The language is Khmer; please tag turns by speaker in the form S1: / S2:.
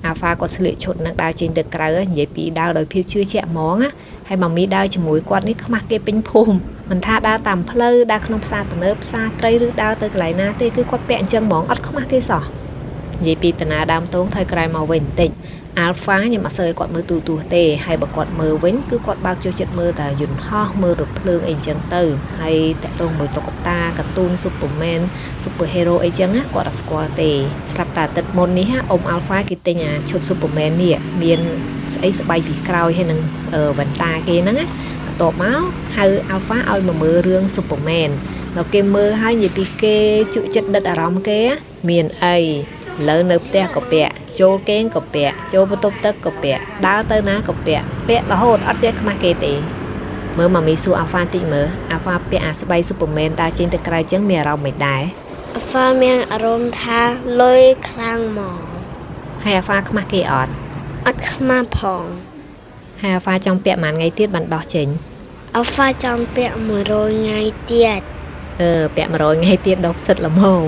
S1: អាហ្វាគាត់ស្លៀកឈុតនឹងដើរចេញទៅក្រៅនិយាយពីដើរដោយភាពជឿជាក់ហ្មងណាហើយម៉ាមីដើរជាមួយគាត់នេះខ្មាស់គេពេញភូមិមិនថាដើរតាមផ្លូវដើរក្នុងផ្សារទំនើបផ្សារត្រីឬដើរទៅកន្លែងណាទេគឺគាត់ពាក់អញ្ចឹងហ្មងអត់ខ្មាស់គេសោះនិយាយពីតាណាដើមតងថយក្រោយមកវិញបន្តិចអាល់ហ្វាខ្ញុំអត់សូវឲ្យគាត់មើលទូទស្សន៍ទេហើយបើគាត់មើលវិញគឺគាត់បើកចូលចិត្តមើលតែយន្តហោះមើលរថភ្លើងអីចឹងទៅហើយតាក់ទងមួយតុក្កតាកាតូន Superman Super Hero អីចឹងណាគាត់អត់ស្គាល់ទេស្រាប់តែអាទិត្យមុននេះអ៊ំអាល់ហ្វាគេទិញអាឈុត Superman នេះមានស្អីស្បែកពីក្រោយហើយនឹងវ៉ែនតាគេហ្នឹងណាបន្ទាប់មកហៅអាល់ហ្វាឲ្យមកមើលរឿង Superman ដល់គេមើលហើយនិយាយពីគេជក់ចិត្តដិតអារម្មណ៍គេមានអីលើនៅផ្ទះក៏ពាក់ចូលគេងក៏ពាក់ចូលបន្ទប់ទឹកក៏ពាក់ដើរទៅណាក៏ពាក់ពាក់រហូតអត់ចេះខ្មាស់គេទេមើលម៉ាមីសួរអាហ្វាតិចមើលអាហ្វាពាក់អាស្បៃស៊ុបពឺមែនដើរចេញទៅក្រៅចឹងមានអារម្មណ៍មិនដែរ
S2: អាហ្វាមានអារម្មណ៍ថាលុយខ្លាំងហ្មង
S1: ហើយអាហ្វាខ្មាស់គេអត់
S2: អត់ខ្មាស់ផង
S1: ហើយអាហ្វាចង់ពាក់ប៉ុន្មានថ្ងៃទៀតបានដោះចេញ
S2: អាហ្វាចង់ពាក់100ថ្ងៃទៀត
S1: អឺពាក់100ថ្ងៃទៀតដោះសិតល្មម